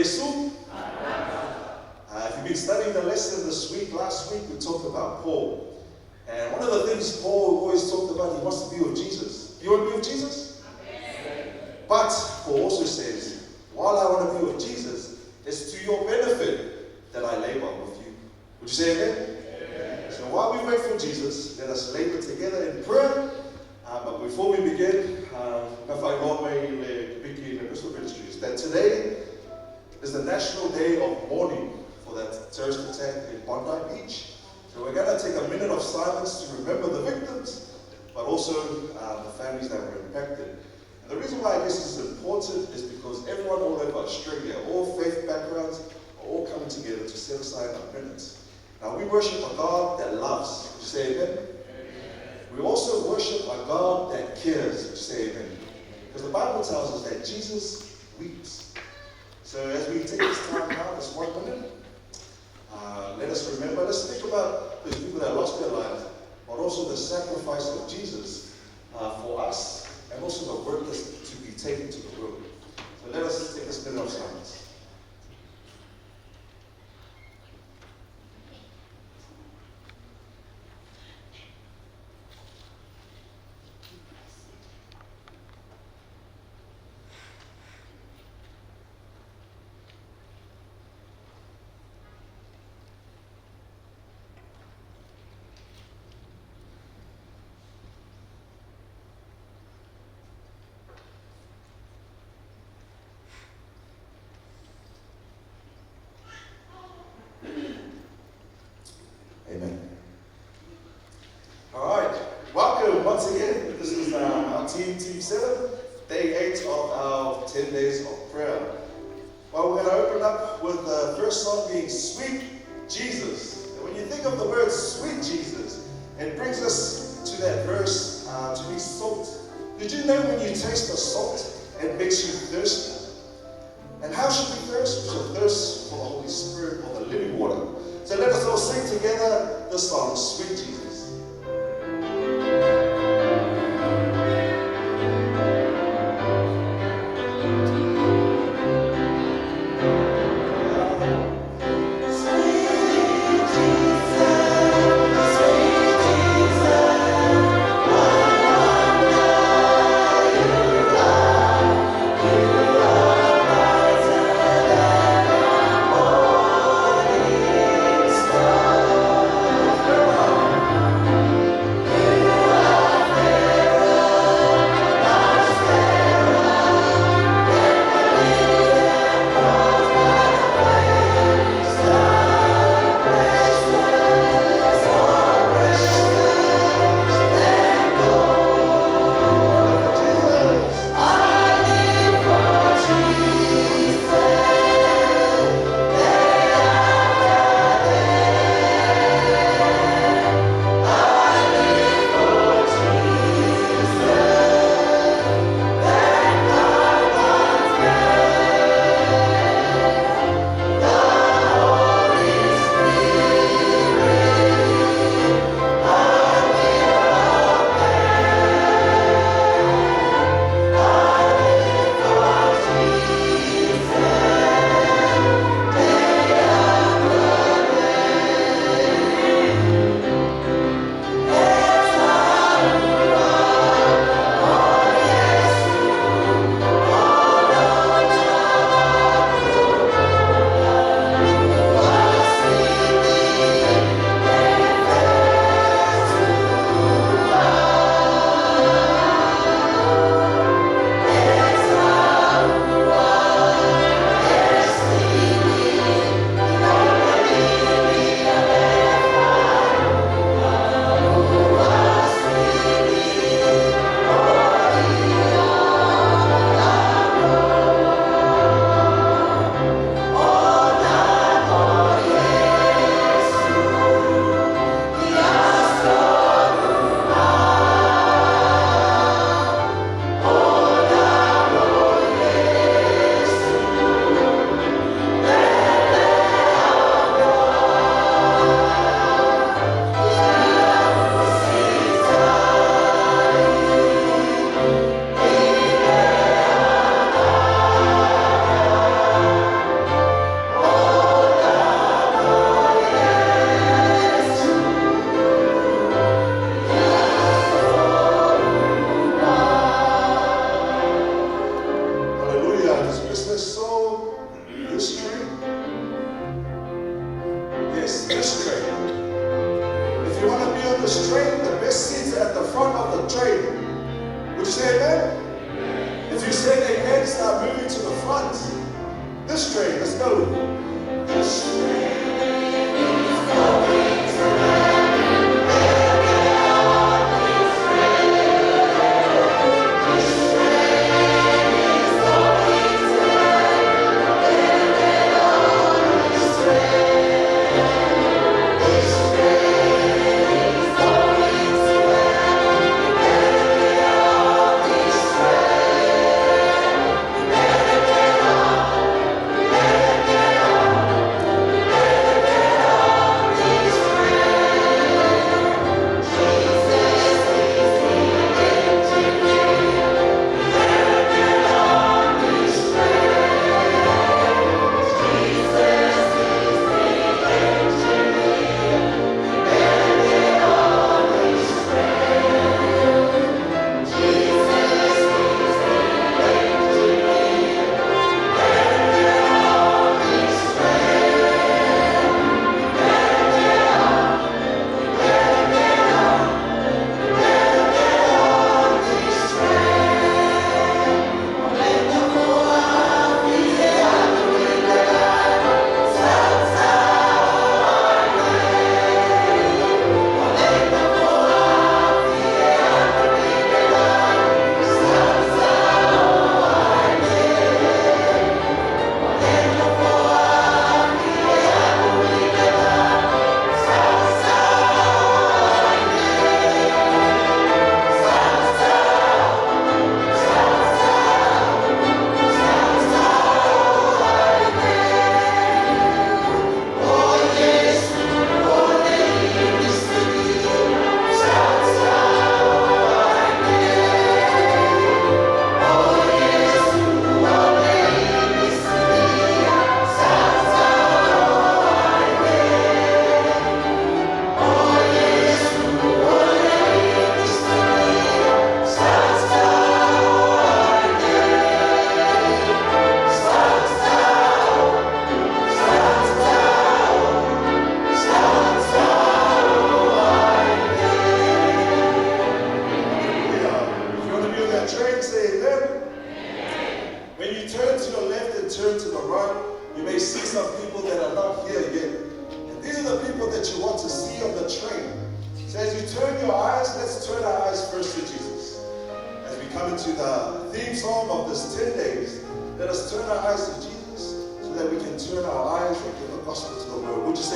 Iesu. If you've been studying the lesson this week, last week we talked about Paul. And one of the things Paul always talked about, he wants to be with Jesus. Do you want to be with Jesus? Amen. But Paul also says, while I want to be with Jesus, it's to your benefit that I labor with you. Would you say amen? Amen. So while we wait for Jesus, let us labor together in prayer. But before we begin, that today is the National Day of Mourning for that terrorist attack in Bondi Beach. So we're going to take a minute of silence to remember the victims, but also the families that were impacted. And the reason why I guess this is important is because everyone all over Australia, all faith backgrounds, are all coming together to set aside a minute. Now we worship a God that loves. Would you say amen? Amen. We also worship a God that cares. Would you say amen? Because the Bible tells us that Jesus weeps. So as we take this time now, this 1 minute, let us remember, let's think about those people that lost their lives, but also the sacrifice of Jesus for us, and also the work that's to be taken to the world. So let us take this minute of silence. Amen. All right, welcome once again. This is our team 7, day 8 of our 10 days of prayer. Well, we're going to open up with the first song being Sweet Jesus. And when you think of the word Sweet Jesus, it brings us to that verse, to be salt. Did you know when you taste the salt, it makes you thirsty? And how should we thirst? We should thirst for the Holy Spirit or the living water. So let us all sing together the song, Sweet Jesus. Star. Christmas. So, this train? Yes, this train. If you want to be on this train, the best seats are at the front of the train. Would you say amen? If you say amen, start moving to the front. This train, let's go. This train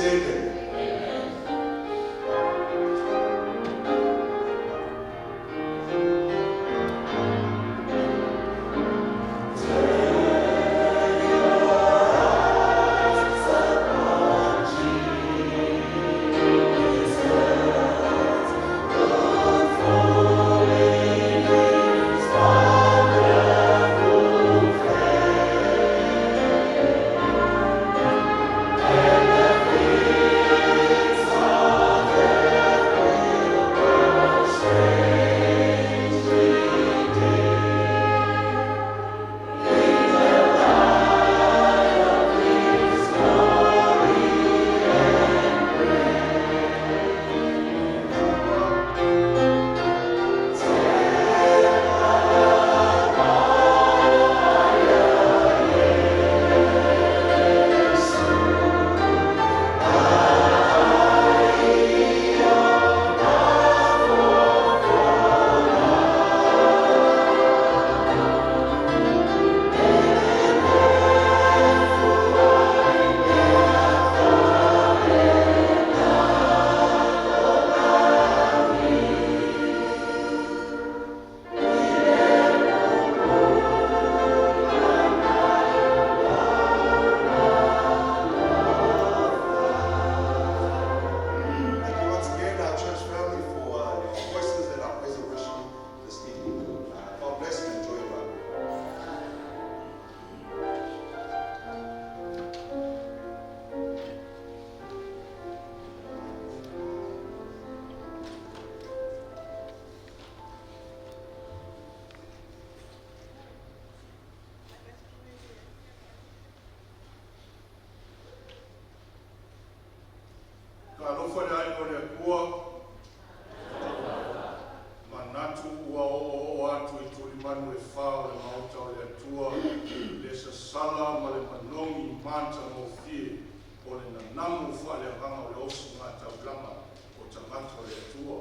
is going to sala ma le manogi matagofie o le nanamu faaleagaga o le osigataulaga o tagata o le Atua.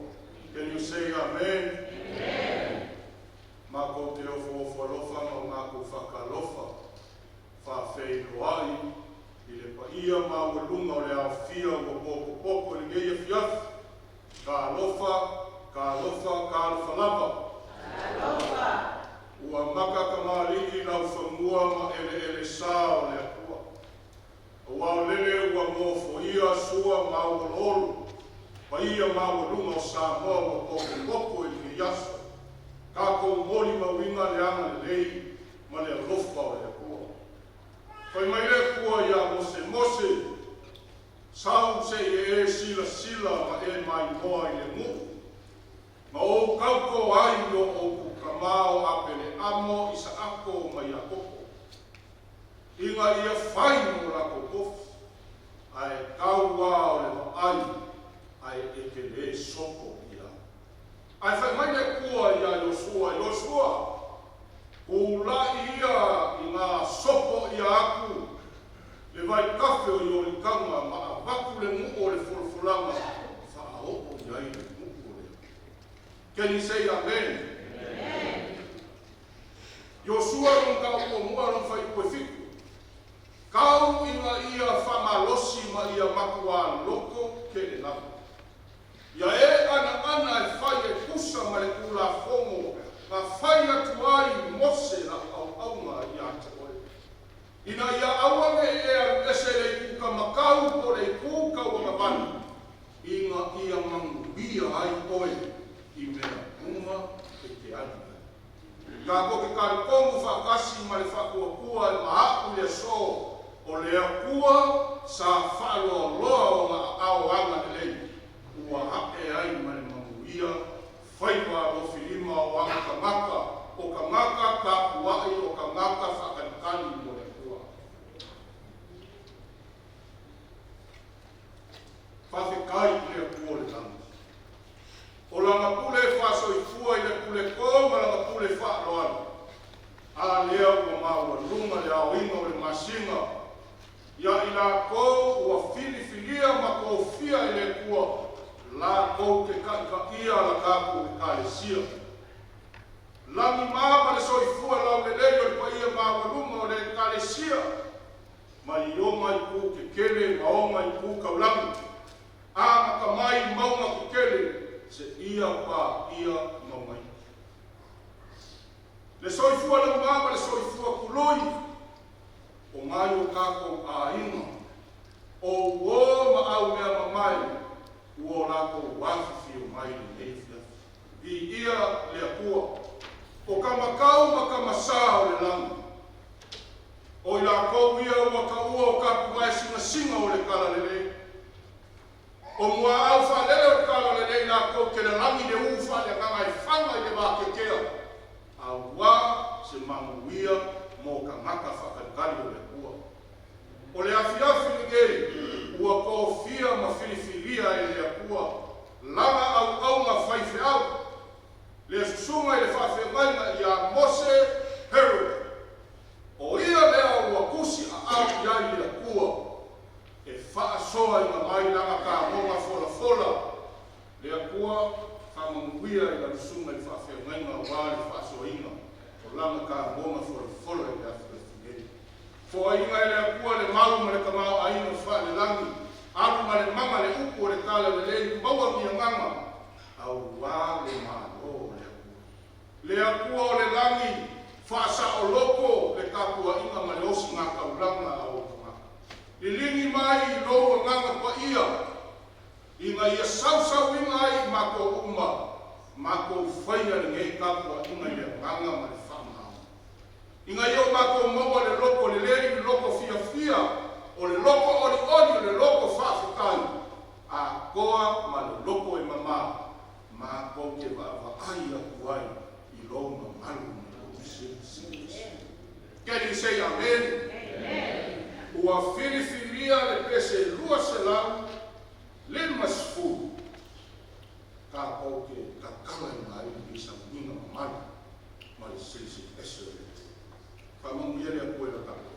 Can you say amen? Amen. Makou te ofoofo alofa ma o makou faatalofa faafeiloai i le paia maualuga o le aofia ua potopoto i lenei afiafi. Talofa, talofa, talofa lava. Ua mata tamalii laufanua ma eleele sa o le Atua. Aua o lele ua nofoia sua ma auoloolo, paia maualuga o Samoa ua potopoto i lenei aso. Tatou molimauina le agalelei ma le alofa o le Atua. Fai mai le Atua iā Mose, Mose, sau se i e silasila ma e maimoa i le nuu, ma ou tauto ai i o outou tamā o Apeleamo, Isaako ma Iakopo, ina ia fai mo latou tofi, ae tau lava o le vaai, ae e te le sopo i ai. Ae fai mai le Atua iā Iosua, Iosua, tula'i ia ina sopo ʻia aku le vaitafe o Ioritana ma avatu le nuu o le folafolaga faaoo i ai le nuu o le Atua. Can you say amen? Iosua lona mataupu muamua lona fuaiupu e 7. Tau ina ia faamalosi ma ia matuā loto tele lava. Ia e anaana e fai e tusa ma le Tulafono na fai atu ai Mose lau auauna ia te oe, ina ia aua ne i e alu ese i le itu taumatau po o le itu tauagavale, ina ia manuia ai oe i mea uma e te alu i ai. Tatou te talitonu faatasi ma le faatuatua e maapu i le aso o le Atua sa faaloaloa ona aao agalelei ua ae ai ma le manuia faiva alofilima o ana tagata, o tagata tapuai, o tagata faatalitali mo le Atua. Faafetai i le Atua o le lagi. O lana pule faasoifua i le pule to ma lana pule faaaloalo. A lea ua maualuga le aoina o le masina ia i latou ua filifilia ma tofia e le Atua latou te taitaia la tatou Ekalesia. Lagi ma ma le soifua laulelei o le paia maualuga o le Ekalesia mai ona itu kekele ma ona itu taulagi, amata mai mauga kekele seia paia mauga iti. Le soifua laumā ma le soifua tului o nai o tatou aiga, o uō ma aumea mamae ua o latou afifio mai i lenei afiafi. Viia le Atua, o Kamakau ma Kamasā o le lagi. O i latou ia ua taua o tapuvae sinasina o le talalelei. O muaau faalele o le talalelei latou te lalagi le ū faaleagaga e faga i le vakekea, auā se manuia mo tagata faatalitali o le Atua. O le afiafi lenei ua tofia ma filifilia e le Atua lana auauna faifeau, le susuga i le faafeagaiga ia Mose Harold. O ia lea ua tusi aao i ai le Atua e faasoaina mai lana tagoga folafola. Le Atua faamanuia i lau susuga i le faafeagaiga aua le faasoaina o lana tagoga folafola i le afiafi nei. Foaiina e le Atua le mau ma le tamaoaiga faalelagi, alu ma le maga le upu o le talalelei, maua ni agaga aua le Malo o le Atua. Le Atua o le lagi, faasaoloko le tapuaiga ma le osigataulaga a ou tagata. Liligi mai i lou agaga paia, ina ia sausauina ai i matou uma, matou faia lenei tapuaiga i le agaga ma le faamaoni. Ina ia o matou maua le loto lelei, le loto fiafia, o le loto olioli, o le loto faafetai, atoa ma le loto e mamā, matou te vaavaai atu ai i lou mamalu ma lou silisili. Can you say amen? Ua filifilia le pese 250 tatou te tatalaina ai lenei sauniga mamalu ma le silisili ese o le Atua. Faamanuia le Atua i la tatou.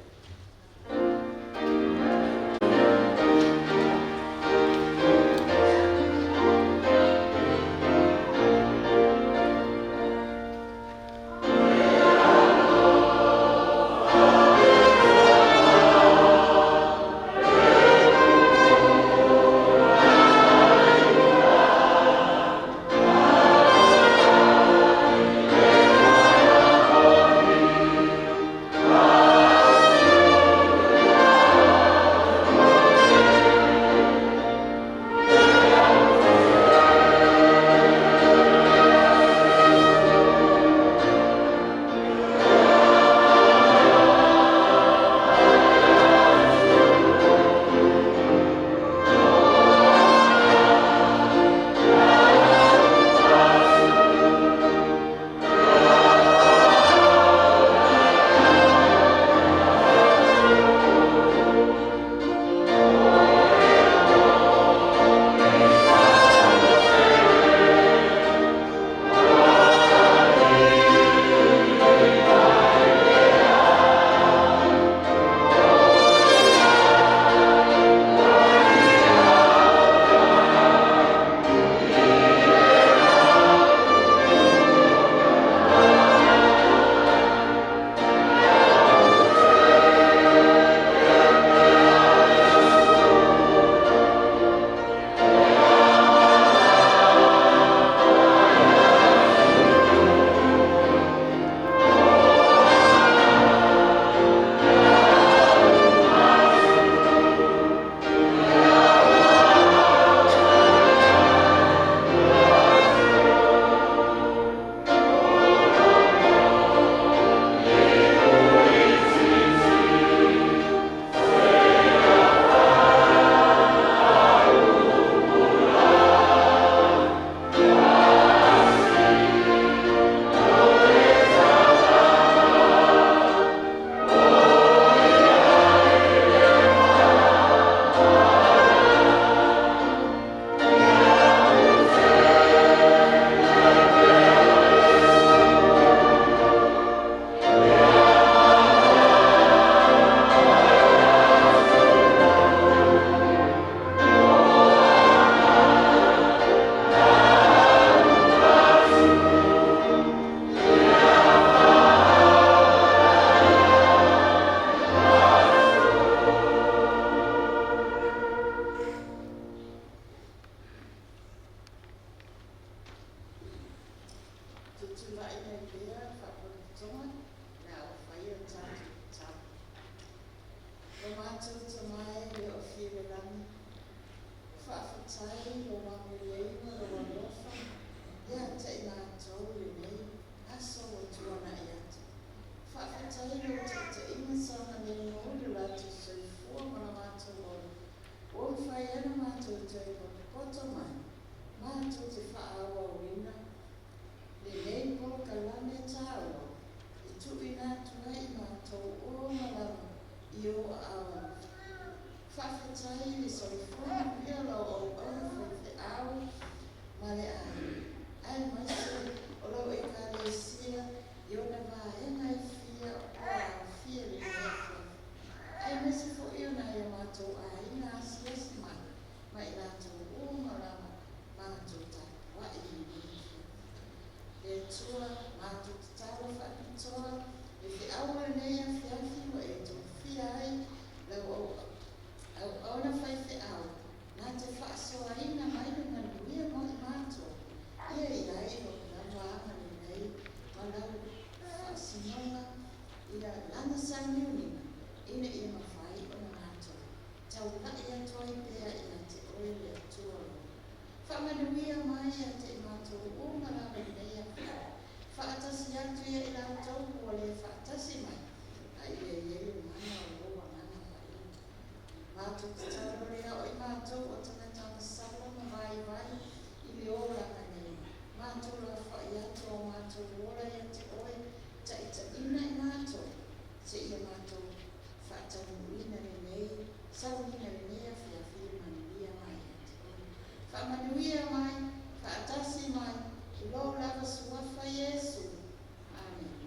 toe potopoto mai, matou te faaauauina lenei polokalame taua e tuuina atu ai i matou uma lava i ou aao alofa. Faafetai i le soifua manuia o lau auauna faifeau ma le aiga, aemaise o lau Ekalesia i ona vaega e fia ua aofia i lenei afiafi, aemaise foi o nai o matou aiga asiasi mai ma i latou uma lava matou tapuai i lenei afiafi. Le Atua, matou tatalo faapitoa le feau o lenei afiafi ua e tofia ai lau auauna faifeau na te faasoaina mai le manuia mo i matou, ia i ai lou lava agalelei ma lau faasinoga i lana sauniuniga ina ia mafai ona matou taulai atu ai pea ia te oe le Atua o lo Faamanuia mai ia te i matou uma lava i lenei afiafi, faatasi atu ia i latou ua le faatasi mai, a ia i ai le mana o lou Agaga Paia. Matou tatalo lea o i matou o tagata agasala ma vaivai i le olaga nei, matou lafoai atu o matou ola ia te oe, taitaiina i matou, seia matou faataunuuina lenei sauniga i lenei afiafi i le manuia mai ia te oe. Faamanuia mai, faatasi mai, i lou lava suafa Iesu. Amene.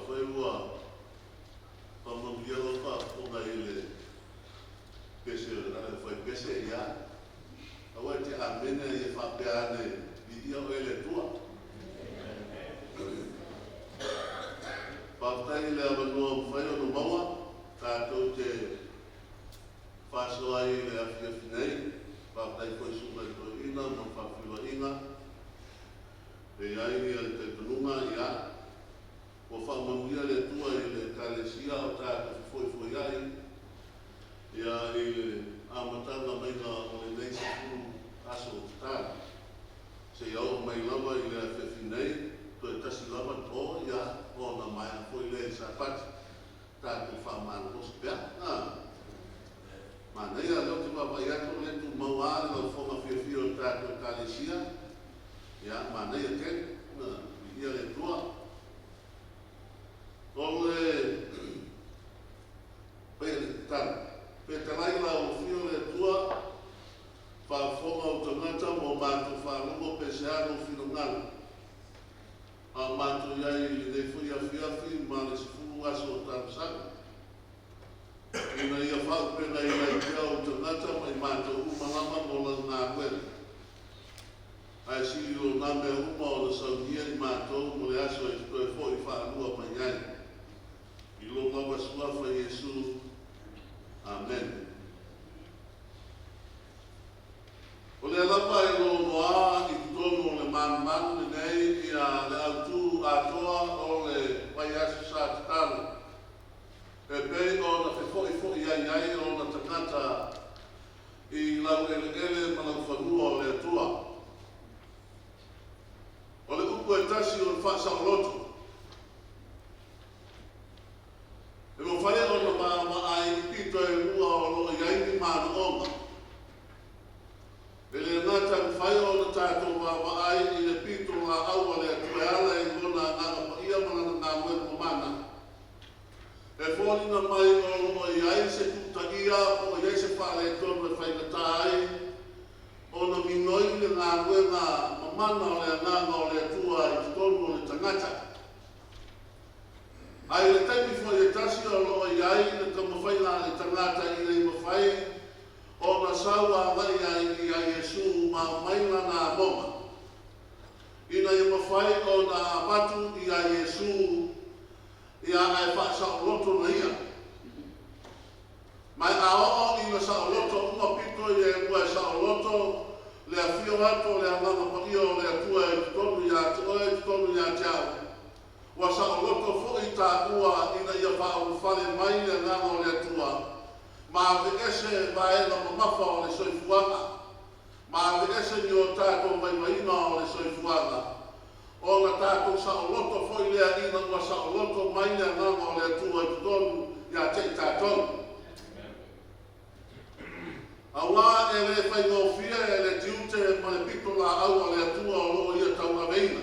Afai ua faamanuia lau faafofoga i le pese o le tagata e fai pese, ia, aua e te amene a ia faapea ane, Viia oe le Atua. Faafetai i le avanoa ua mafai ona maua, tatou te faasoa ai i le afiafi nei. Faafetai foi i Susuga i Toeaina mo le faafeiloaiga. E i ai le talitonuga, ia, ua faamanuia le Atua i le Ekalesia o tatou fefoifoiai, ia, i le amataga maiga o lenei 10 aso tatalo. Seia oo mai lava i le afiafi nei, toe tasi lava le po, ia, ona maea foi lea i le Sapati, tatou faamalolosi pea. A! Manaia, o lea ou te vaavaai atu o lea e tumau lava le laufofoga fiafia o le tatou Ekalesia. Ia, manaia tele. Viia le Atua. O le paia le tatalo. Fetalai lau Afio le Atua, faafofoga ou tagata ma o matou faalogo pe se a lou finagalo. A o matou i ai i lenei foi afiafi ma le 10 aso o talosaga. Ina ia faaupega ai pea ou tagata ma i matou uma lava mo lau galuega. Ae sili lona mea uma ona saunia i matou mo le aso e te toe foi faalua mai ai. I lou lava Suafa Iesu. Amene. O lea lava e loaloa i totonu o le manumanu lenei ia le autū atoa o le vaiaso sa tatalo, e pei ona fefo'ifo'i ai ai ona tagata i laueleele ma laufanua o le Atua. O le upu e tasi o le faasaoloto. E mafai ona vaavaai i pito e lua o lo o i ai ni manaoga. E le gata e mafai ona tatou vaavaai i le pito laau a le Atua e ala i Lona Agaga Paia ma Lana galuega mamana, e foliga mai o lo o i ai se tuutaia po o i ai se faaletonu e faigata ai ona minoi le galuega mamana o le Agaga o le Atua i totonu o le tagata. Ae i le taimi foi e tasi o lo o i ai le taumafaiga a le tagata ina ia mafai ona sau agai ai ia Iesu ma aumai lana amoga, ina ia mafai ona avatu ia Iesu ia ae faasaoloto na ia. Ma a oo ina saoloto uma pito ia e lua e saoloto le afio atu o le Agaga Paia o le Atua i totonu ia te oe, i totonu ia te au. Ua saoloto foi taua ina ia faaulufale mai le Agaga o le Atua ma aveese vaega mamafa o le soifuaga, ma aveese ni o tatou vaivaiga o le soifuaga, ona tatou saoloto foi lea ina ua saoloto mai le Agaga o le Atua i totonu ia te i tatou. Auā e le faigofie le tiute ma le pito laau a le Atua o lo o ia tauaveina.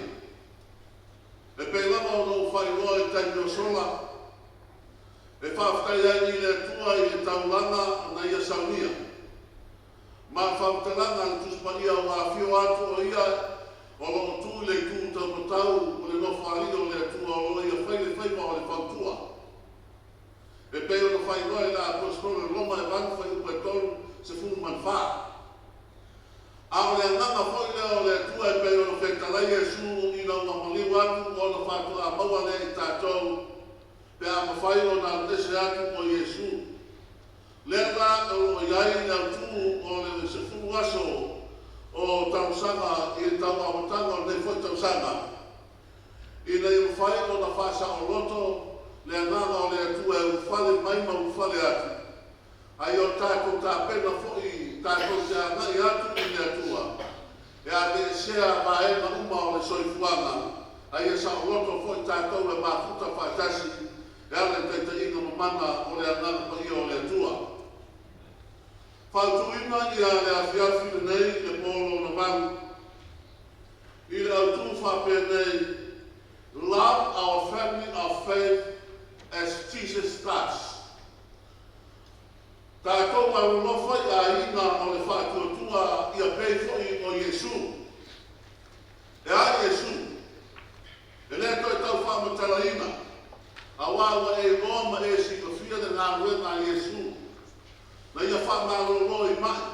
E pei lava ona ou faailoa i taimi o sola, e faafetai ai i le Atua i le taulaga na ia saunia. Ma faamatalaga a le Tusi Paia ua afio atu o ia o lo o tu i le itu taumatau o le Nofoalii o le Atua o lo o ia fai le faiva o le fautua. E pei ona faailoa e le Aposetolo i Roma e 8 fuaiupu e 34. A o le agaga foi lea o le Atua e pei ona fetalai Iesu ina ua maliu atu ona faatoa maua lea i tatou pe a mafai ona aluese atu o Iesu. Lea la o lo o i ai le autū o le 10 aso o talosaga i le tau amataga o lenei foi tausaga, ina ia mafai ona faasaoloto le agaga o le Atua e ulufale mai ma ulufale atu, a ia o tatou tapena foi tatou te agai atu i le Atua e aveesea vaega uma o le soifuaga, a ia saoloto foi tatou e mafuta faatasi e ala i taitaiga mamana o le Agaga Paia o le Atua. Fautuaina ia le afiafi lenei i le po lona valu i le autū faapenei, Love our family of faith as Jesus does. Tatou alolofa i aiga o le faatuatua ia pei foi o Iesu. E a Iesu? E le toe tau faamatalaina. Auā ua e iloa ma e silafia le galuega a Iesu, na ia faamalōlō i maʻi,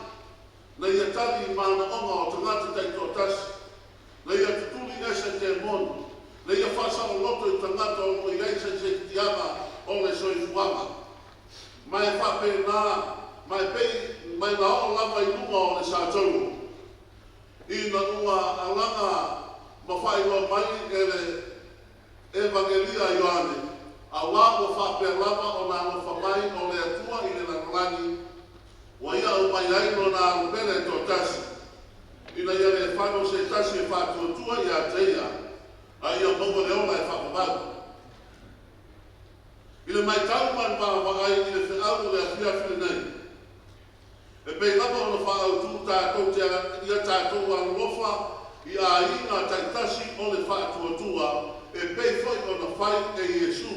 na ia tali i manaoga o tagata taitoatasi, na ia tutuli ese temoni, na ia faasaoloto i tagata o lo o i ai se seitiaga o le soifuaga. Ma e faapena ma e pei mai na oo lava i luga o le Satauo, ina ua alaga ma faailoa mai e le Evagelia a Ioane, auā ua faapea lava ona alofa mai o le Atua i le lalolagi, ua ia aumai ai lona Alo pele e toatasi, ina ia le fano se tasi e faatuatua iā te ia, a ia maua le ola e faavavau. I le matau ma le vaavaai i le feau o le afiafi lenei, e pei lava ona faaautu tatou te ia tatou alolofa i aiga taitasi o le faatuatua e pei foi ona fai e Iesu.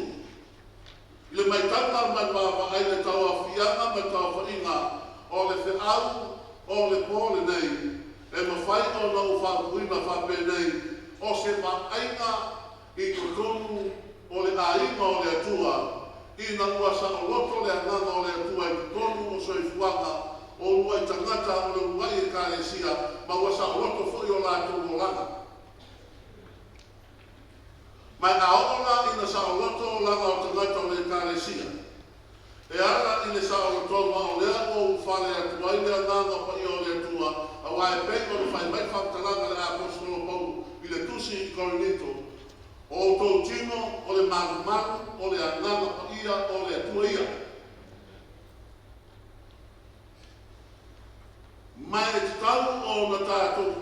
I le matauga ma le vaavaai i le tauaofiaga ma le tauaofaiga o le feau o le po lenei, e mafai ona ou faaupuina faapenei, o se vaaiga i totonu o le aiga o le Atua, ina ua saoloto le agaga o le Atua i totonu o soifuaga o uluai tagata o le uluai Ekalesia, ma ua saoloto foi o latou olaga. Ma a oo la ina saoloto olaga o tagata o le Ekalesia, e ala i le saolotoga o lea ua ulufale atu ai le agaga paia o le Atua, auā e pei ona fai mai le faamatalaga a le Aposetolo Paulo i le tusi i Korinito, o outou tino o le malumalu o le agaga paia o le Atua ia. Ma e tatau ona tatou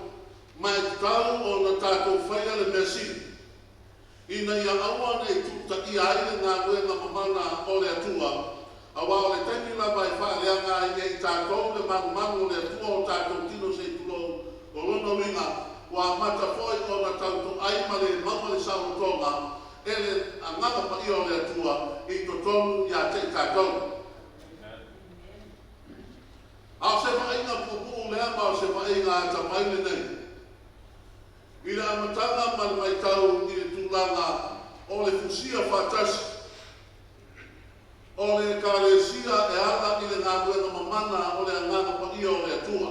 ma e tatau ona tatou faia le mea sili, ina ia aua ne i tuutaia ai le galuega mamana o le Atua, auā o le taimi lava e faaleaga ai e i tatou le malumalu o le Atua o tatou tino se i tulou, o lona uiga ua amata foi ona tautoai ma le maua le saolotoga e le agaga paia o le Atua i totonu iā te i tatou. A o se vaaiga puupuu lea ma o se vaaiga atamai lenei. I le amataga ma le matau i le tulaga o le fusia faatasi o le Ekalesia e ala i le galuega mamana o le agaga paia o le Atua.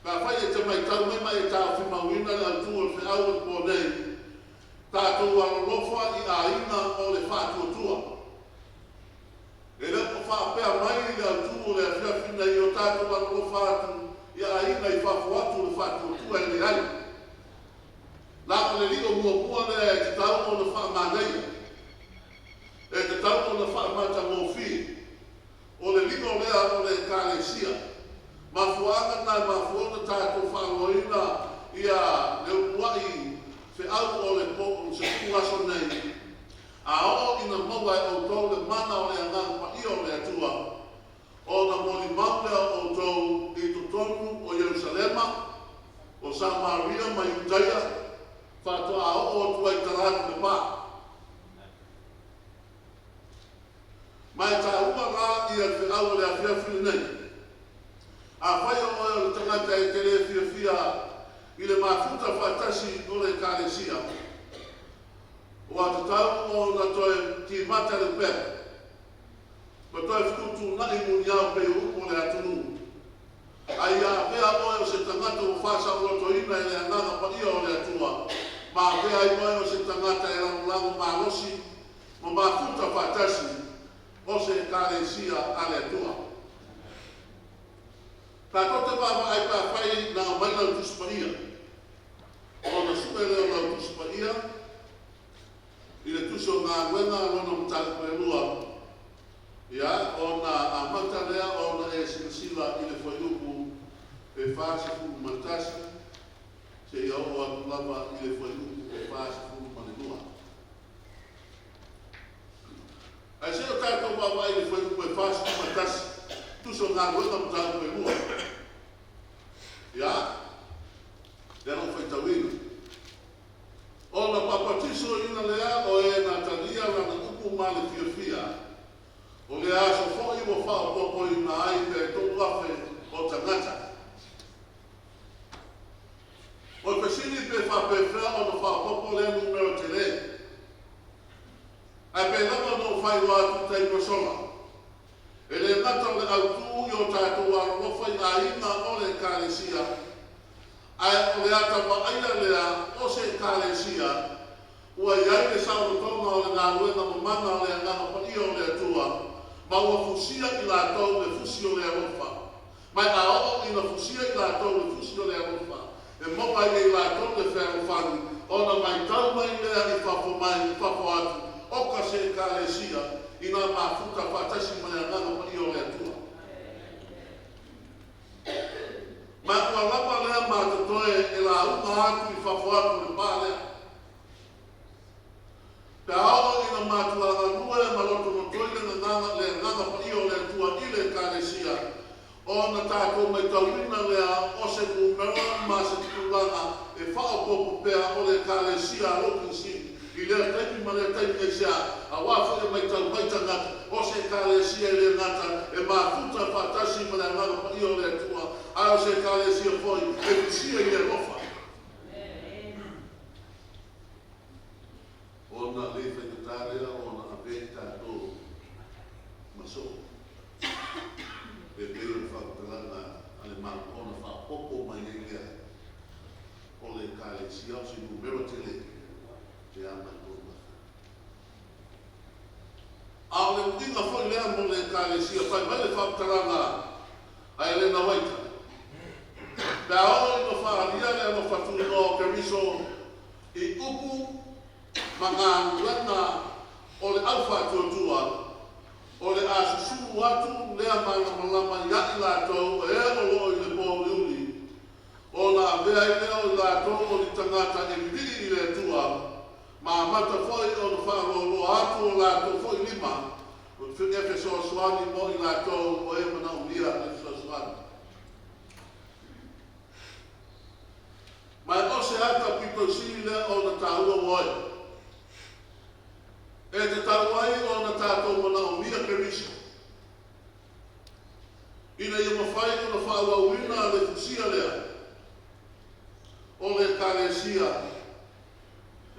Pe afai e te matau mai ma e taofimauina le autu o le feau o le po nei, tatou alolofa i aiga o le faatuatua. E le o faapea mai le autu o le afiafi nei o tatou alolofa atu i aiga i fafo atu o le faatuatua, e leai. La o le lio muamua lea e tatau ona faamanaia, e tatau ona faamatagofie, o le lio lea o le Ekalesia. Mafuaaga na e mafua ona tatou faaloaina ia le uluai feau o le po o se aso nei. A oo ina maua e outou le mana o le agaga paia o le Atua, ona molimau lea o outou i totonu o Ierusalema, o Samaria ma Iutaia, faatoa oo atu ai i tala atu le pa. Ma e taua la ia le feau o le afiafi lenei. Afai o oe o le tagata e te le fiafia i le mafuta faatasi o le Ekalesia, ua tatau ona toe timata le upega ma toe fetuutuunai muniao pei o upu o le atunuu. A ia avea oe o se tagata ua faasaolotoina e le agaga paia o le Atua, ma avea ai oe o se tagata e lagolago malosi ma mafuta faatasi o se Ekalesia a le Atua. Tatou te vaavaai pe afai na aumai lau Tusi Paia, ona sue lea o lau Tusi Paia i le Tusi o Galuega lona mataupu e lua, ia, ona amata lea ona e silasila i le fuaiupu e 41 seia oo atu lava i le fuaiupu e 42. Ae se o tatou vaavaai i le fuaiupu e 41, Tusi o Galuega mataupu e lua. Ia, lea lau faitauina. Ona papatisoina lea o e na talia lana upu ma le fiafia, o le aso foi ua faaopoopoina ai pe 3,000 o tagata. O le fesili pe faapefea ona faaopoopo lea numera tele. Ae pei lava ona ou faailoa atu i taimi ua sola, e le gata o le autū i o tatou alolofa i aiga o le Ekalesia, ae o le ata vaaia lea o se Ekalesia ua i ai le saolotoga o le galuega mamana a le Agaga Paia o le Atua, ma ua fusia i latou le fusi o le alofa. Ma a oo ina fusia i latou le fusi o le alofa, e maua ai e i latou le fealofani, ona matau mai lea i fafo mai, i fafo atu, oka se Ekalesia ina mafuta faatasi ma le Agaga Paia o le Atua. Ma ua lava lea matotoe e lauga atu i fafo atu i le pa lea. Pe a oo ina matua galue ma lotonotoina le agaga, le Agaga Paia o le Atua i le Ekalesia, ona tatou maitauina lea o se numera ma se tulaga e faaopoopo pea o le Ekalesia a lou Kinisini i lea taimi ma lea taimi aisea, auā foi e maitau mai tagata o se Ekalesia e le gata e mafuta faatasi ma le Agaga Paia o le Atua, ae o se Ekalesia foi e fusia i le alofa. Ona le faigata lea ona avea i tatou ma soo e pei o le faamatalaga a le Malo ona faaopoopo mai ai lea o le Ekalesia o se numera tele pe a mai 3,000. A o le uiga foi lea mo le Ekalesia, fai mai le faamatalaga a Elena Waita, Pe a oo ina faaalia le alofa tunoa o Keriso i upu ma galuega o le aufaatuatua, o le a susulu atu lea malamalama ia i latou e o lo o i le pōuliuli, ona avea ai lea o i latou o ni tagata e lilii i le Atua, ma amata foi ona faaloaloa atu o latou foi lima e fesoasoani mo i latou o e manaomia le fesoasoani. Ma e o se ata pito sili lea ona taua oe. E tatau ai ona tatou manaomia Keriso, ina ia mafai ona faaauauina le fusia lea o le Ekalesia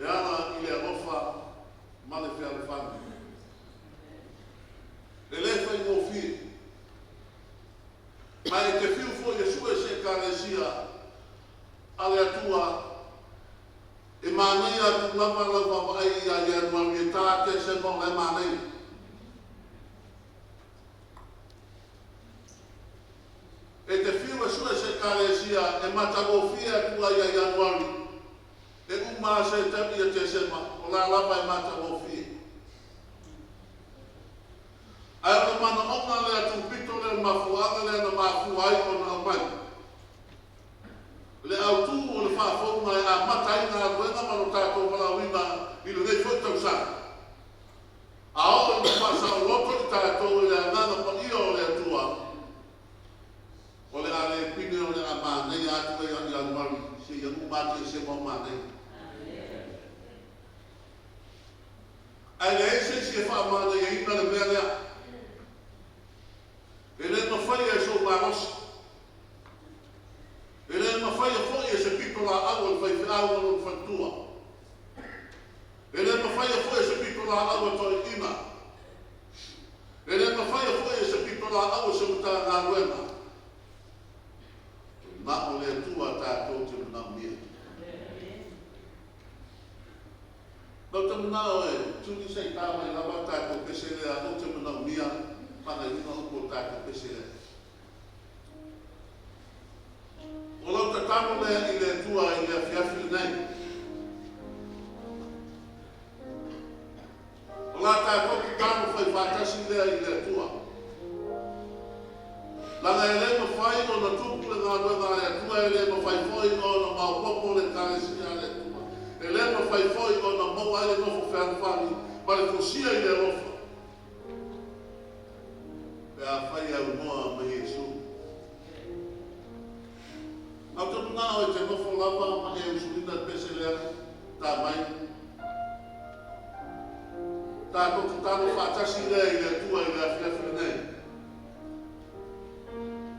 e ala i le alofa ma le fealofani. E le faigofie. Ma e te fiu foi e sue se Ekalesia a le Atua, e manaia atu lava lau vaavaai ia Ianuari e ta Tesema o la e manaia. E te fiu e sue se Ekalesia e matagofie atu ai ia Ianuari, e uma a Setema ia Tesema, o la lava e matagofie. Ae o le manaoga lea tupito lea, le mafuaaga lea na mafua ai ona aumai le autū o le faafouga e amata ai galuega ma lo tatou valaauina i lenei foi tausaga. A oo ina faasaoloto i tatou i le Agaga Paia o le Atua, o le a le pine o le a manaia atu ai ia Ianuari seia uma atu Tesema o manaia. Ae leai se isi e faamanaiaina le mea lea. E le mafaia e sou malosi. E le mafaia foi e se pito laau a le faifeau ma lona faletua. E le mafaia foi e se pito laau a toeaiina. E le mafaia foi e se pito laau a se Matagaluega. Na o le Atua tatou te manaomia. Ou te manao e tuli se i tā mai lava tatou pese lea, ou te manaomia faagaiuga upu o le tatou pese lea. O lau tatalo lea i le Atua i le afiafi lenei. O la tatou tatalo fai faatasi lea i le Atua. Leaga e le mafai ona tupu le galuega a le Atua, e le mafai foi ona maopoopo le Ekalesia a le Atua, e le mafai foi ona maua ai le nofo fealofani ma le fusia i le alofa, pe afai e aunoa ma Iesu. Ou te manao e te nofo lava ma e usuina le pese lea, tā mai. Tatou tatalo faatasi lea i le Atua i le afiafi lenei.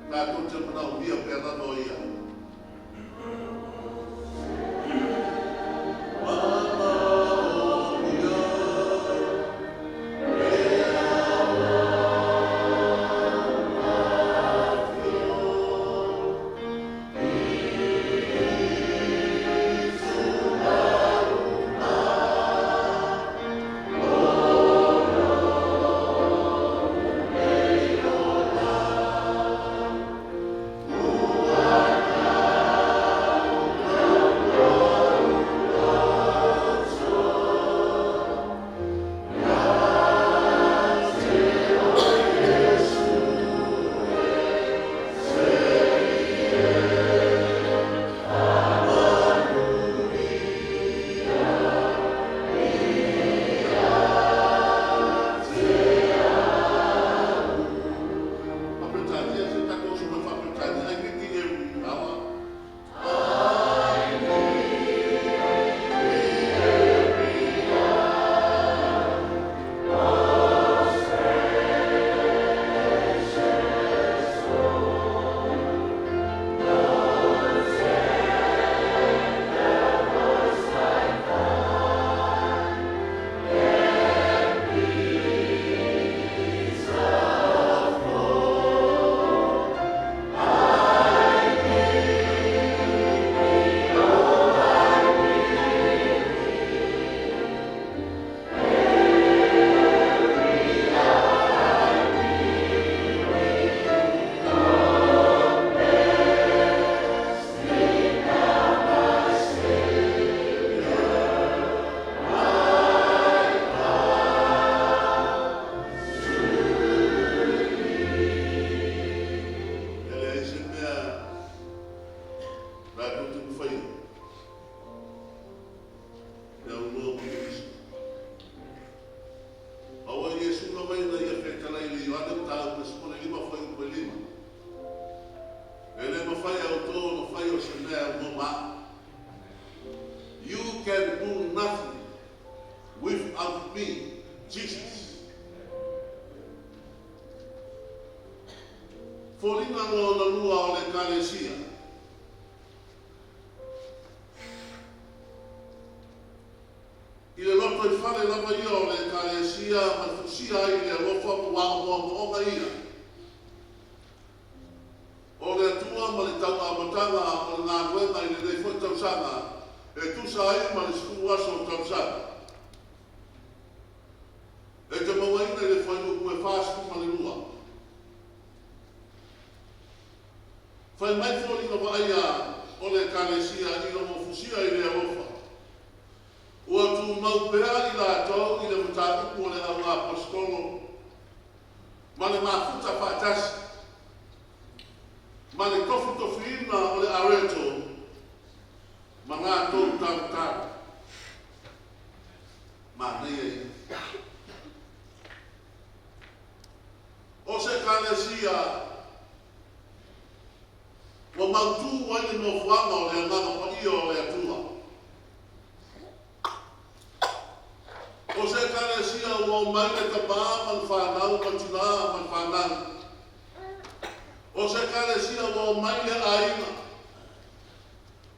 Tatou te manaomia pea lava o Ia. Manaomia. Foliga lona lua o le Ekalesia. I le lotoifale lava ia o le Ekalesia ma fusia ai le alofa ma ua ogaoga ia o le Atua ma le tauamataga o le galuega i lenei foi tausaga e tusa ai ma le 10 aso o tausaga. E te mauaina i le fuaiupu e 42. Fai mai foliga vaaia o le Ekalesia ina ua fusia i le alofa, ua tumau pea i latou i le mataupu o le auaposeitolo ma le mafuta faatasi ma le tofitofiina o le areto ma latou talotalo. Manaia ia. O se Ekalesia ua mautū ai le nofoaga o le Agaga Paia o le Atua. O se Ekalesia ua omai le tamā ma le fanau ma tinā ma le fanau. O se Ekalesia ua omai le aiga.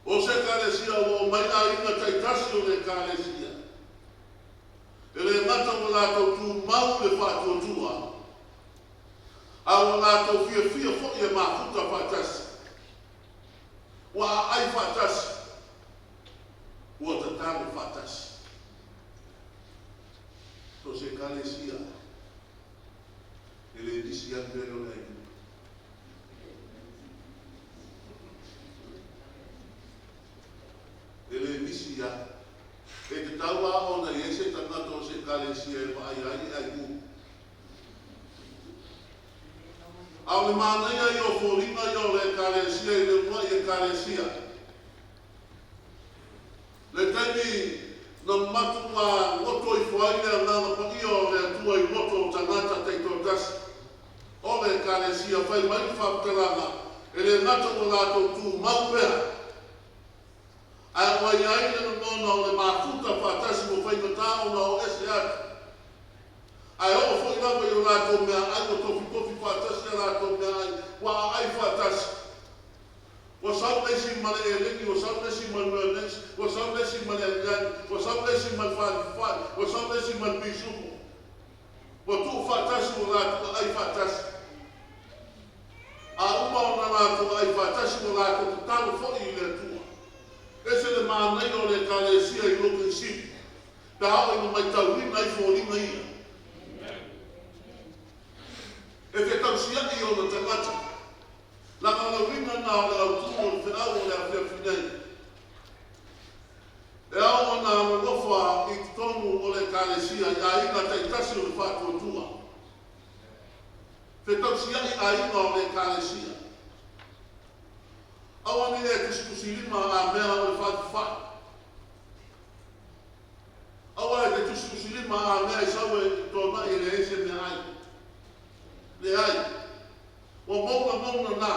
O se Ekalesia ua omai aiga taitasi o le Ekalesia. E le gata ua latou tumau i le faatuatua, a ua latou fiafia foi e mafuta faatasi, ua aai faatasi, ua tatalo faatasi. So se Ekalesia e le misi atu ai o le aiga. E le misi lava. E tatau lava ona i ai se tagata o se Ekalesia e vaai ai e ai ū. A o le manaia ia o foliga ia o le Ekalesia i le uluai Ekalesia. Le taimi na matuā goto ifo ai le Agaga Paia o le Atua i loto o tagata taitoatasi o le Ekalesia, fai mai le faamatalaga, e le gata ua latou tumau pea, ae ua i ai le lagona o le mafuta faatasi ua faigata ona o ese atu. Ae oo foi lava i o latou meaai ua tofitofi faatasi a latou meaai, ua aai faatasi. Ua sau le isi ma le elegi, ua sau le isi ma le mayonnaise, ua sau le isi ma le aniani, ua sau le isi ma le falifali, ua sau le isi ma le pisupo. Ua tuu faatasi ua latou aai faatasi. A uma ona latou aai faatasi ua latou tatalo foi i le Atua. Ese le manaia o le Ekalesia i Loken City pe a oo ina maitauina ai foliga ia. E fetausia'i ona tagata. Leaga o le uiga lena o le autū o le feau o le afiafi nei. E ao ona alolofa i totonu o le Ekalesia i aiga taitasi o le faatuatua. Fetausia'i aiga o le Ekalesia. Aua ne i e tusitusilima a mea o le faifafai. Aua e te tusitusilima a mea i sau e tona'i e leai se meaai. Leai. Ua mauna mauna na.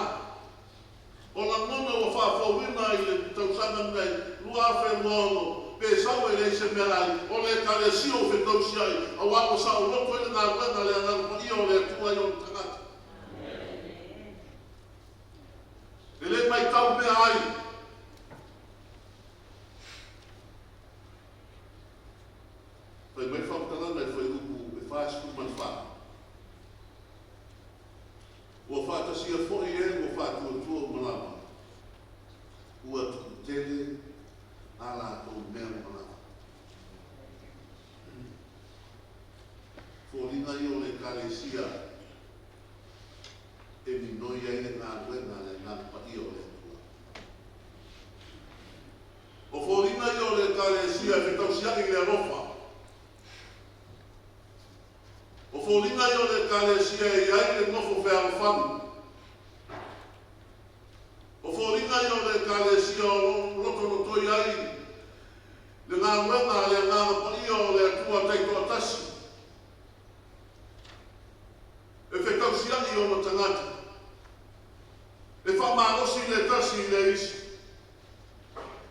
O lagona ua faafouina i le tausaga lenei 2026, pe sau e leai se meaai, o le Ekalesia ua fetausia'i, auā ua saoloto ai le galuega a le Agaga Paia o le Atua i ona tagata. E le maitau meaai. Fai mai le faamatalaga i le fuaiupu e 44. Ua faatasia foi e ua faatuatua uma lava, ua tuutele a latou mea uma lava. Foliga ia o le Ekalesia e minoi ai le galuega a le Agaga Paia o le Atua. O foliga ia o le Ekalesia e fetausia'i i le alofa. O foliga ia o le Ekalesia e i ai le nofo fealofani. O foliga ia o le Ekalesia o lo o lotolotoi ai le galuega a le Agaga Paia o le Atua Taitoatasi e fetausia'i ona tagata, e faamalosi le tasi i le isi.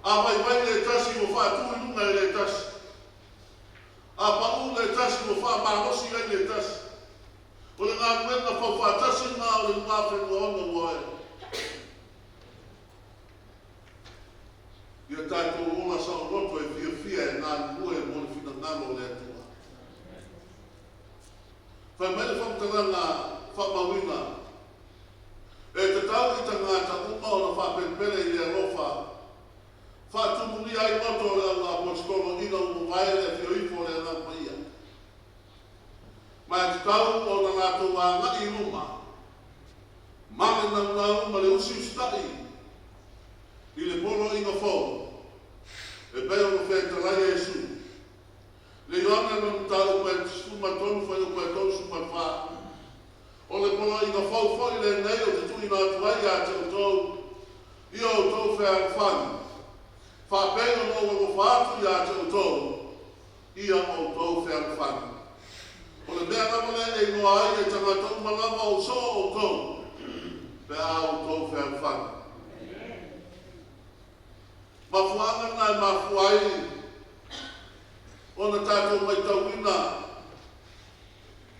A vaivai le tasi ua faatu i luga e le tasi. A pa'u le tasi ua faamalosi ai le tasi. O le galuega faufaatasi lena o le 2026 ua e. Ia tatou ola saoloto e fiafia e galulue mo le finagalo o le Atua. Fai mai le faamatalaga faamauina, E tatau i tagata uma ona faapelepele i le alofa, faatumulia ai loto o le au Aposetolo ina ua mavae le afio ifo o le Agaga Paia. Ma e tatau ona latou agai i luma ma le naunau ma le usiusitai i le poloaiga fou e pei ona fetalai Iesu. Le Ioane lona mataupu e 13 fuaiupu e 34, O le poloaiga fou foi lenei ou te tuuina atu ai ia te outou, ia outou fealofani, faapei ona ou alofa atu ia te outou, ia outou fealofani. O le mea lava lea e iloa ai e tagata uma lava o soo outou, pe a outou fealofani. Mafuaaga na e mafua ai ona tatou matauina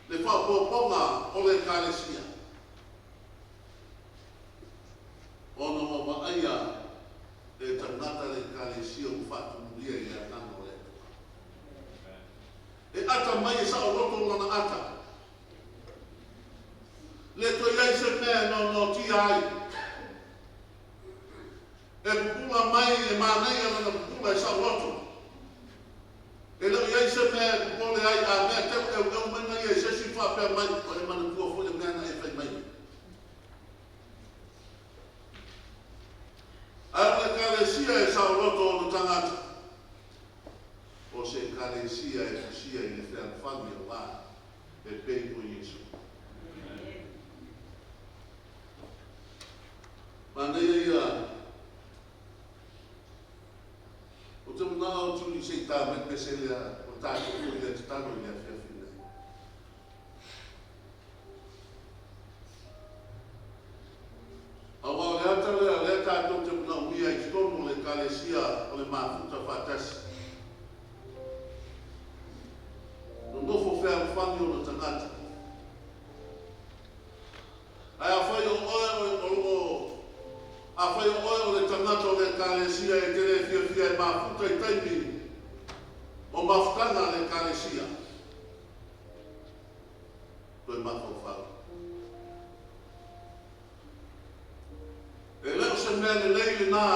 le faaopoopoga o le Ekalesia, ona ua vaaia e tagata le Ekalesia ua faatumulia i le Agaga o le Atua. E ata mai e saoloto lana ata. Le toe i ai se mea e noanoatia ai. E pupula mai e manaia lana pupula e saoloto. E le o i ai se mea e popole ai a mea teu eukeu mai na ia i se isi faapea mai, ua e manatua foi le mea na e fai mai. Ae o le Ekalesia e saoloto ona tagata, o se Ekalesia e fusia i le fealofani auā e pei o Iesu. Manaia ia Ou te manao atu i se i tā mai pese lea o tatou foi lea tatalo i le afiafi nei. Aua o le ata lea o lea tatou te manaomia i totonu o le Ekalesia o le mafuta faatasi. Nonofo fealofani ona tagata. Ae afai o oe o lo o Afai o oe o le tagata o le Ekalesia e te le fiafia e mafuta i taimi o mafutaga a le Ekalesia, toe mafaufau. E le o se mea lelei lena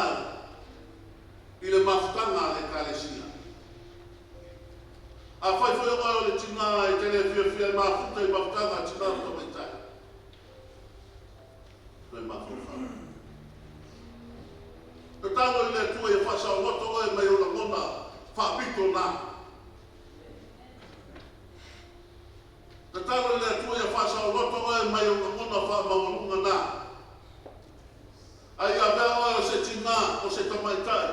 i le mafutaga a le Ekalesia. Afai foi o oe o le tinā e te le fiafia e mafuta i mafutaga a tinā ma tamaitai, toe mafaufau. Tatalo i le Atua ia faasaoloto oe mai ou lagona faapito na. Tatalo i le Atua ia faasaoloto oe mai ou lagona faamaualuga na. A ia avea oe o se tinā, o se tamaitai,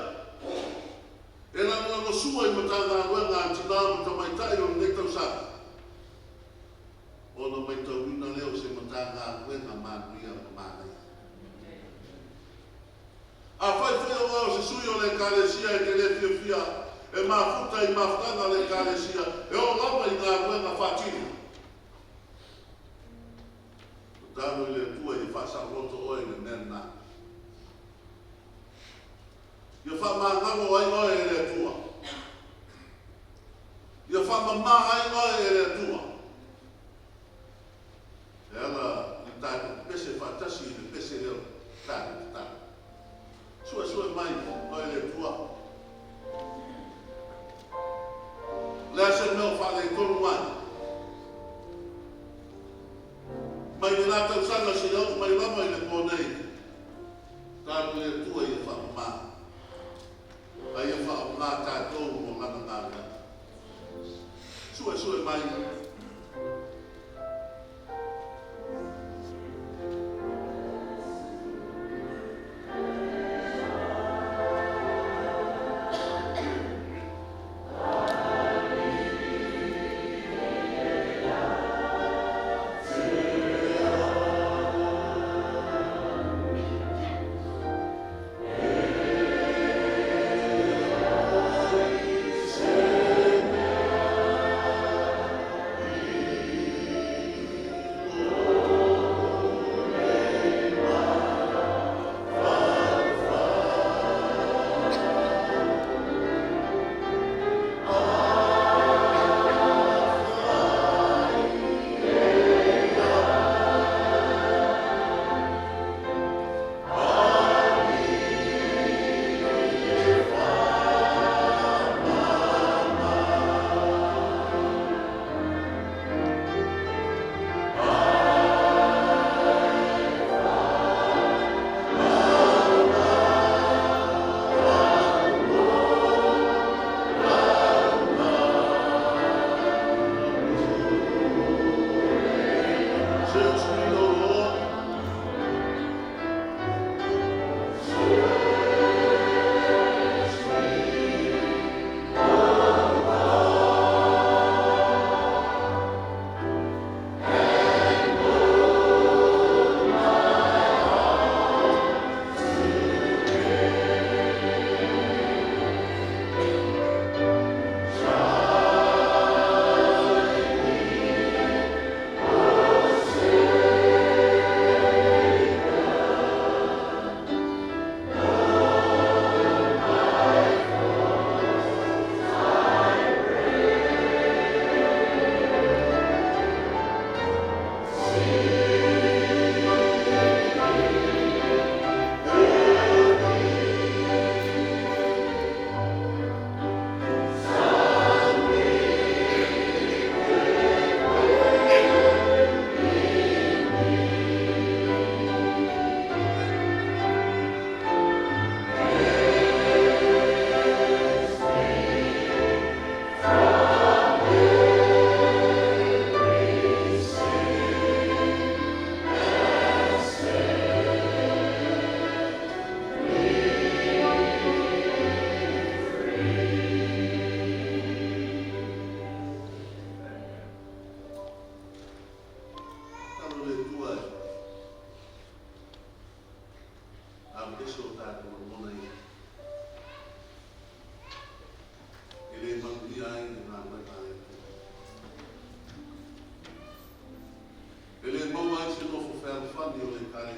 e lagolagosua i Matagaluega a Tinā ma Tamaitai o lenei tausaga, ona maitauina lea o se Matagaluega manuia ma manaia. Afai foi o oe o se sui o le Ekalesia e te le fiafia e mafuta i mafutaga a le Ekalesia, e oo lava i galuega faatino, tatalo i le Atua ia faasaoloto oe i le mea lena. Ia faamagalo ai oe e le Atua. Ia faamama ai oe e le Atua. E ala i tatou pepese faatasi i le pese lea o tatou tatalo. Suesue mai oe le Atua. O le a se mea o faaletonu ai? Mai le la tausaga seia oo mai lava i le po nei, talo i le Atua ia faamama, a ia faaaoga tatou mo Lana galuega. Suesue mai.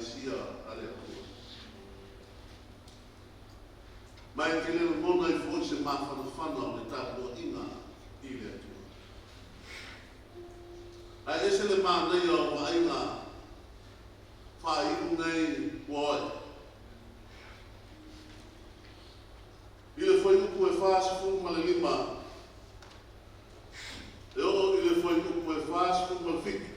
Ekalesia a le Atua. Ma e te le lagona ai foi se mafanafana o le tapuaiga i le Atua. Ae ese le manaia o vaaiga faaiu nei ua oe. I le fuaiupu e 45 e oo i le fuaiupu e 47.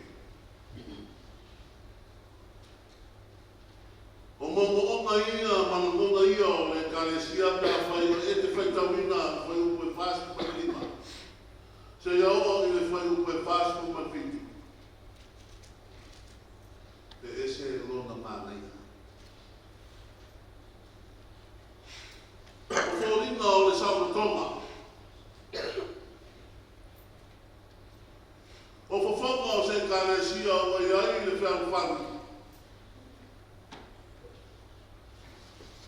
O moomooga ia ma lagona ia o le Ekalesia pe afai o e te faitauina le fuaiupu e 45 seia oo i le fuaiupu e 47, e ese lona manaia. O foliga o le saolotoga. O fofoga o se Ekalesia ua i ai le fealofani.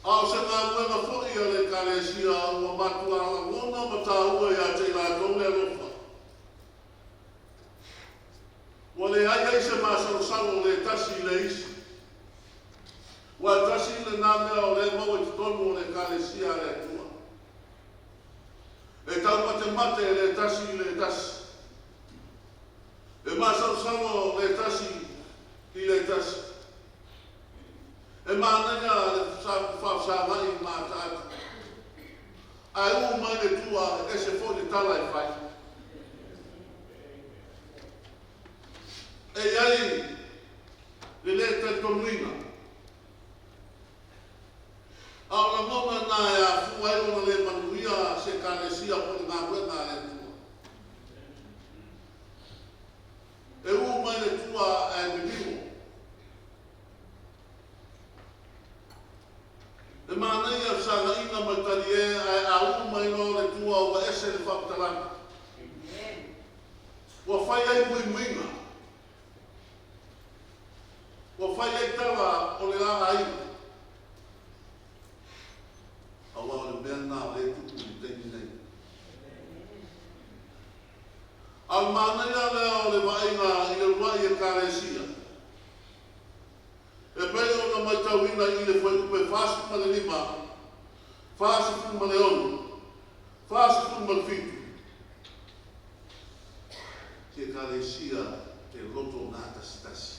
A o se galuega foi a le Ekalesia ua matua lagona ma taua ia te i latou le alofa. Ua leai ai se masalosalo o le tasi i le isi. Ua e tasi lena mea o lea e maua i totonu o le Ekalesia a le Atua. E taumatemate le tasi i le tasi. E masalosalo le tasi i le tasi. E manaia le faafesagai ma ataata. Ae uu mai le tua e ese foi le tala e fai. E i ai le lē talitonuina. A o lagona na e afua ai ona lē manuia se Ekalesia po o le galuega a le Atua. E uu mai le tua ae mimilo. E manaia le fesaagaiga ma le talie ae a uu mai loa le tua ua ese le faamatalaga. Ua fai ai muimuiga. Ua fai ai tala o le la aiga. Aua o le mea lena o lea e tupu i le taimi nei. A o le manaia lea o le vaaiga i le uluai Ekalesia, e pei ona matauina i le fuaiupu e 45, 46, 47, se Ekalesia e loto gatasitasi.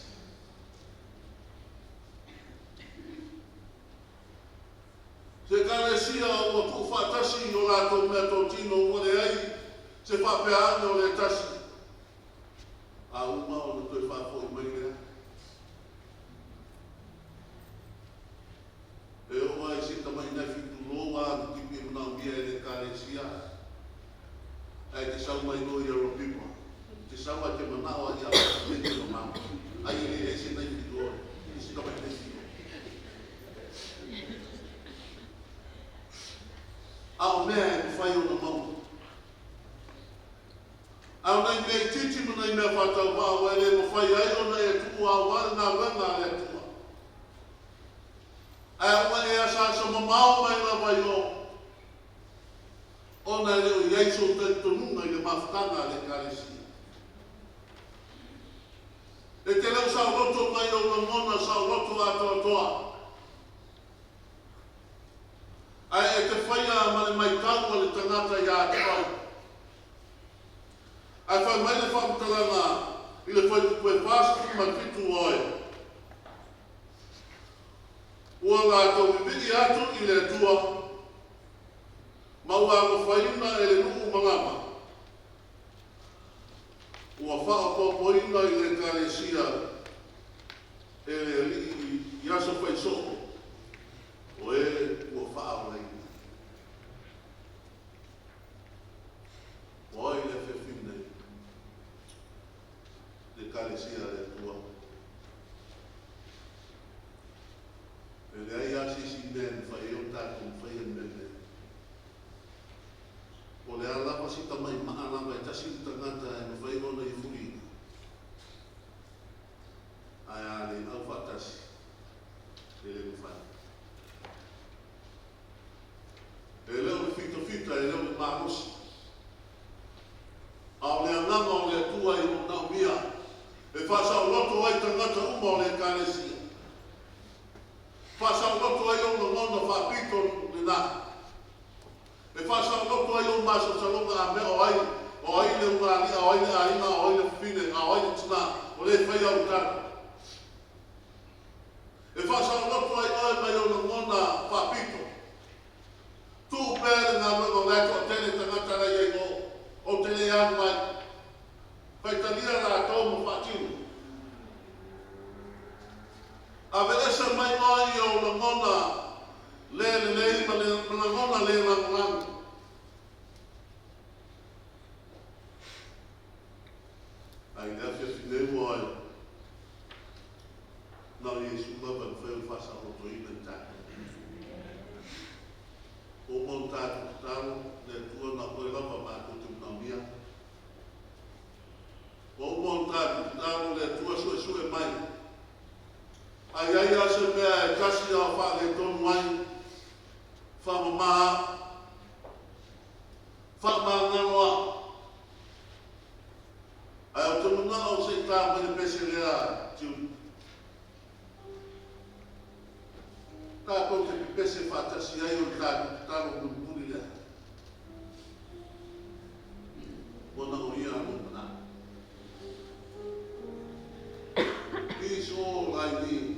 Se Ekalesia ua tuufaatasi i o latou meatotino ua leai se faapea ane o le tasi, a uma ona toe faafoi mai lea. E oo lava i se tamai naifi tulou a le tipi e manaomia e le Ekalesia, ae te sau mai loa i Aropipa, te sau ae te manao ai ia me te mamao, ai e leai se naifi loa i se tamai naifi loa. A o mea e mafai ona maua. A o nai mea itiiti ma nai mea faatauvaa ua e le mafai ai ona e tuua aua le galuega a le Atua. Ae ua e asaasa mamao mai lava i o, ona e le o i ai sou talitonuga i le mafutaga a le Ekalesia. E te le o saoloto mai ou lagona saoloto atoatoa, ae e te faia ma le maitau a le tagata ia te oe. Ae fai mai le faamatalaga i le fuaiupu e 47 oe, Ua latou vivii atu i le Atua, ma ua alofaina e le nuu malama, ua faaopoopoina i le Ekalesia e le Alii i aso faisoo o e ua faaolaina. Ua oi le afiafi nei, le Ekalesia a le Atua. E leai lava se isi mea e mafai ai ona tatou mafaia le mea lenei. Po o le a lava si tamai maa lava e tasi le tagata e mafai ona ia fuliina, ae a le aufaatasi, e le mafai. E le o le fitafita, e le o le malosi, a o le agaga o le Atua i manaomia e faasaoloto ai tagata uma o le Ekalesia. faapito lenā. E faasaoloto ai ou masalosaloga a mea o ai, o ai le ulugalii, a o ai le aiga, a o ai le fafine, a o ai le tinā o lē faia au tala. E faasaoloto ai oe mai ou lagona faapito. Tuu pea le galuega o la e toatele tagata la e i ai i o, ou te le alu ai. Faitalia latou ma faatino. Aveese mai oe i ou lagona le lelei ma lagona le lagolago. Ae i le afiafi nei ua oe, na o Iesu lava e mafai ona faasaolotoina i tatou. Ua uma ona tatou tatalo, le Atua na o oe lava matou te manaomia. Ua uma ona tatou tatalo, le Atua suesue mai. A i ai lava se mea e tasi a o faaletonu ai, faamama au, faamagalo au. Ae ou te manao se i ta mai le pese lea, Julie. Tatou te pepese faatasi ai o le tatou tatalo mulimuli lea. Ua naoia lou manao. He's all I need.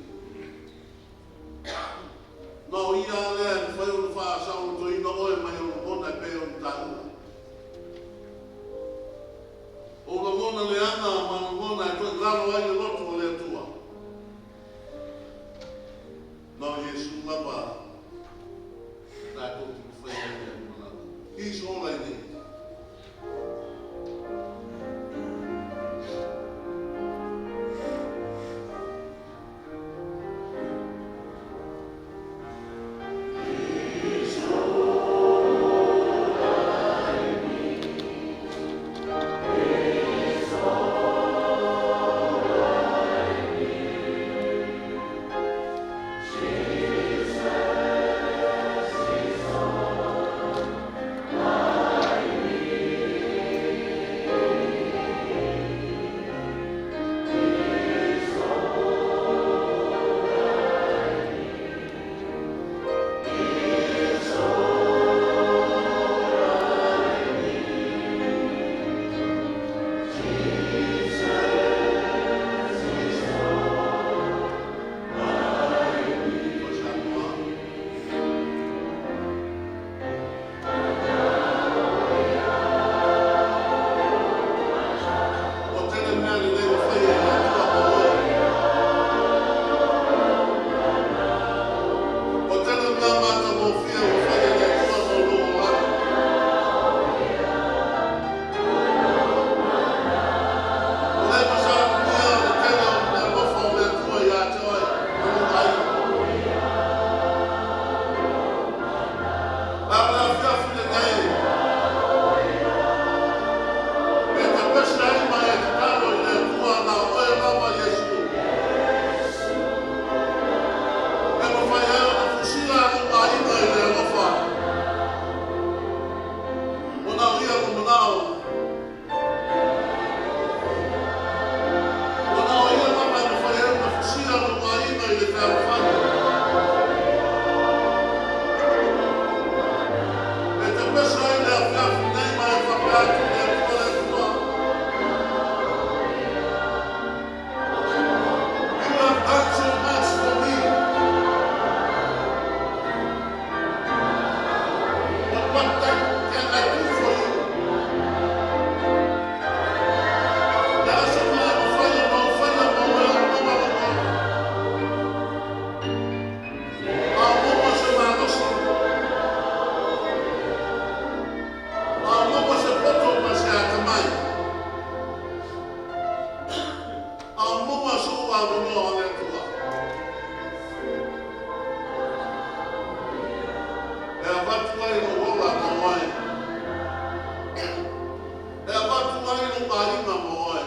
Na o ia lava lea e mafai ona faasaolotoina oe mai ou lagona e pei ona taua. Ou lagona leaga ma lagona e toilalo ai le loto o le Atua. Na o Iesu lava tatou te mafai ai le malala. He's all I need. O Samoa. Ua tele mea lelei ua faia e le Atua mo oe. Ua tele mea matagofie ua faia e le Atua mo lou olaga. Ua le masalomia le tele o le alofa o le Atua ia te oe ma lou aiga. A o le afiafi lenei, e tapese ai ma e tatalo i le Atua na o oe lava Iesu. E mafai ai ona fusia lou aiga i le alofa. Ona o ia lou manao. Ona o ia lava e mafai ai ona fusia lou aiga i le fealofani. E tapese ai le afiafi nei ma e faapea atu i le Atua, le Atua. You have done so much for me. But what can I do for you? Le a se mea e mafai ona ou faia mo oe a maua lou ola. A o maua se malosi. A o maua se poto ma se atamai. A o maua sou avanoa o le Atua. E avatu ai lou ola mo oe. E avatu ai lou aiga mo oe.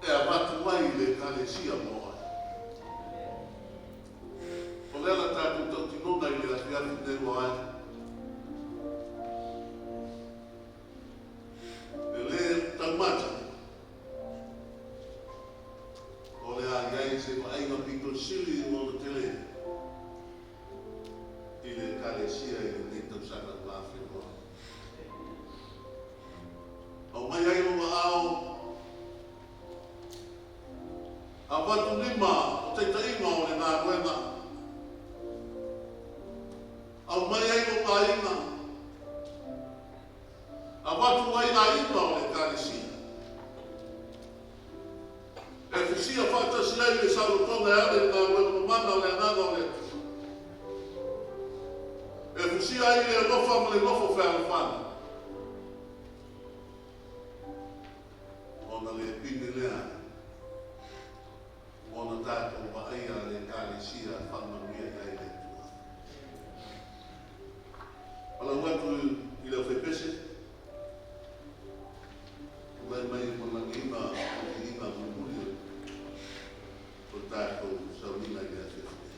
E avatu ai le ekalesia mo oe. O lea la tatou tautinoga i le afiafi nei ua ai. E lē taumate. O le a i ai se vaaiga pito sili ona tele. Ekalesia i lenei tausaga 2002. Aumai ai lou aao, avatu lima o taitaiga o le galuega, aumai ai lou aiga, avatu ai aiga o le Ekalesia. E fusia faatasi ai le saolotoga e ala i le galuega mamana a le Agaga o le Atua. E fusia ai le alofa ma le nofo fealofani. Ona le pine lea ona tatou vaaia le Ekalesia faamanuia i ai le Atua. Palau atu i le aufaipese, tulai mai e molimauina le viiga mulimuli o le tatou sauniga i le afiafi nei.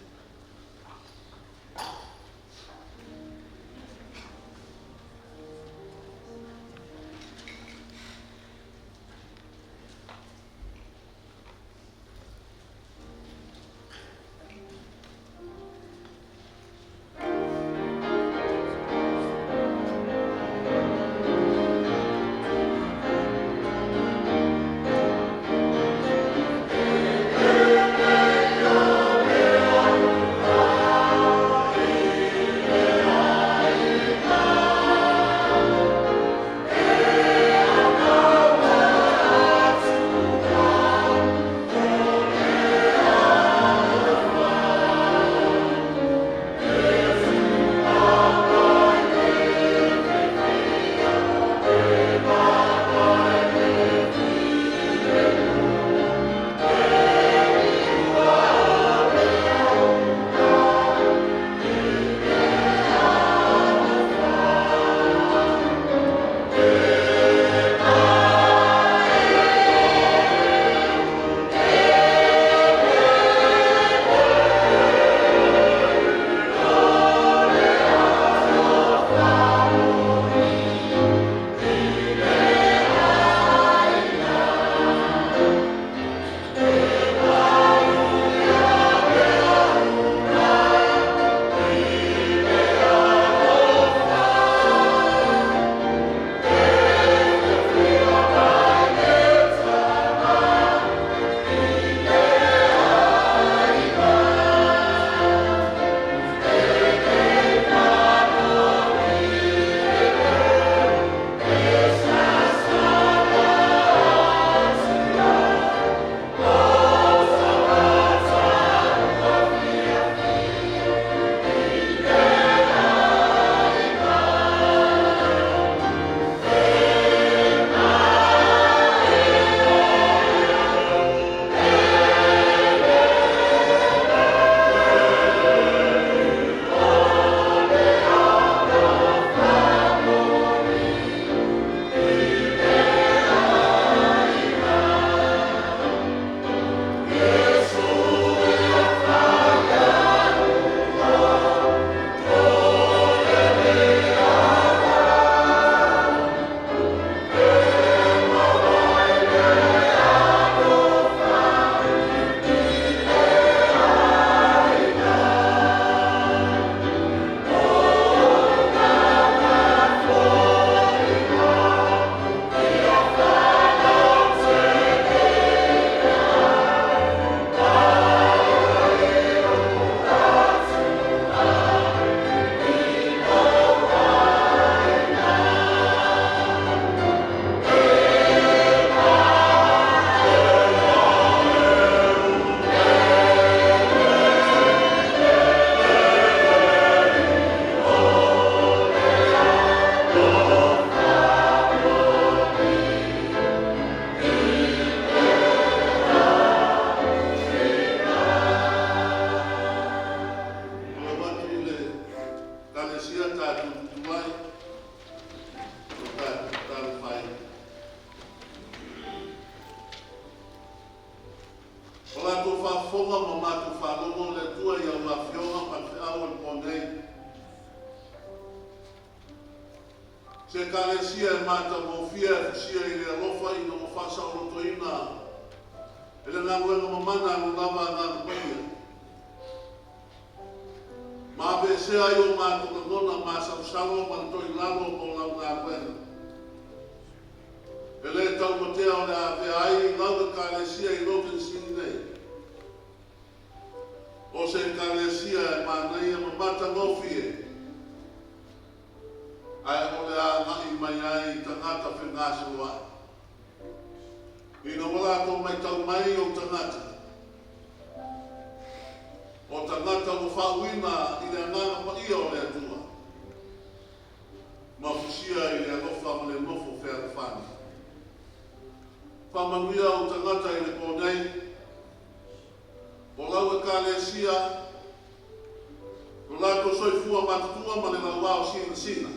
Palau atu i le Ekalesia tatou tutulai o tatou tatalo faaiu. O latou faafofoga ma matou faalogo le Atua i au afioga ma le feau o le po nei. Se Ekalesia e matagofie e fusia i le alofa ina ua faasaolotoina e le galuega mamana a lo lava Agaga Paia. Ma aveesea ai o matou lagona masalosalo ma le toilalo mo lau galuega. E le taumatea o le a avea ai lau Ekalesia i Logan City nei, o se Ekalesia e manaia ma matagofie, ae o le a agai mai ai tagata fegasoloai. Ina ua latou matau mai i ou tagata, o tagata ua faauuina i le Agaga Paia o le Atua, ma fusia i le alofa ma le nofo fealofani. Faamanuia ou tagata i le po nei, o lau Ekalesia, lo latou soifua matutua ma le lauao sinasina.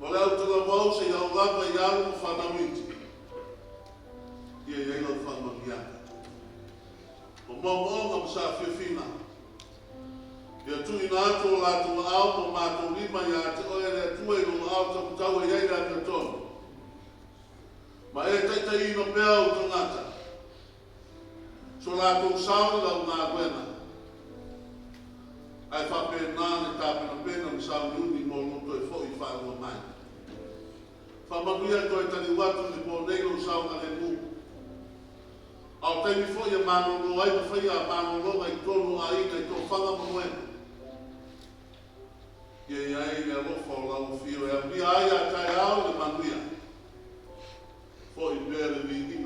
O le autalavou seia oo lava i alo ma fanau iti. Ia i ai lau faamanuiaga. O moomooga ma saafiafiga, ia tuuina atu o latou aao ma o matou lima ia te oe le Atua i lou aao taumatau e i ai le amiotonu. Ma e taitaiina pea ou tagata, so latou sao i lau galuega, ae faapena le tapenapena ma sauniuni mo lou toe foi faalua mai. Faamanuia e toe taliu atu i le po nei lou saogalemu. A o taimi foi e malolo ai ma faia malologa i totonu o aiga i tofaga ma moega. Ia i ai le alofa o lau afio e aulia ai a taeao le manuia. Foi pea le viiga.